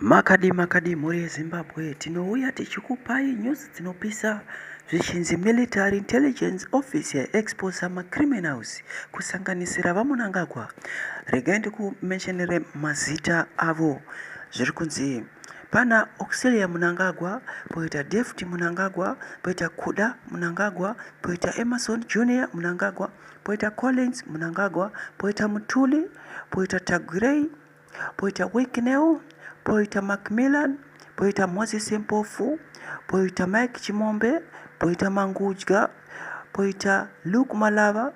Makadii makadii mhuri yeZimbabwe, tinouya tichikupai news dzinopisa zvichinzi Military Intelligence Office yaexposa macriminals kusanganisira VaMunangagwa. Regai ndikumentionere mazita avo. Zviri kunzi pana Auxilia Munangagwa, poita David Munangagwa, poita Kuda Munangagwa, poita Emerson Junior Munangagwa, poita Collins Munangagwa, poita Mutuli, poita Tagwirei, poita Wicknell, poita Macmillan, poita Moses Mpofu, poita Mike Chimombe, poita Mangudya, poita Luke Malava,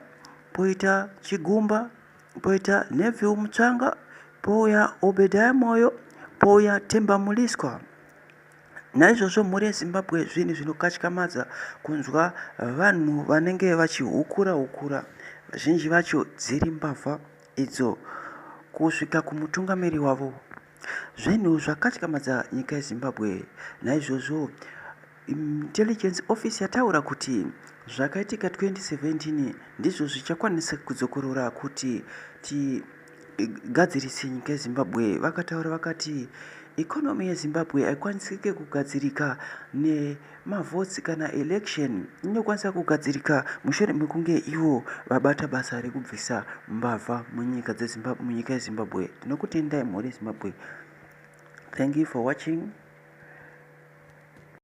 poita Chigumba, poita Neville Mutsvanga, pouya Obediah Moyo, pouya Temba Muliswa. Naizvozvo mhuri yeZimbabwe zvinhu zvinokatyamadza kunzwa vanhu vanenge vachihukura hukura vazhinji vacho dziri mbavha idzo kusvika kumutungamiri wavo. Zvinhu zvakatyamadza nyika yeZimbabwe. Naizvozvo Intelligence Office yataura kuti zvakaitika 2017 ndizvo zvichakwanisa kudzokorora kuti tigadzirise nyika yeZimbabwe. Vakataura vakati economy yeZimbabwe haikwanisike kugadzirika nemavhotsi kana election inokwanisa kugadzirika mushure mekunge ivo vabata basa rekubvisa mbavha munyika munyika yeZimbabwe. Tinokutendai mhuri yeZimbabwe. Thank you for watching.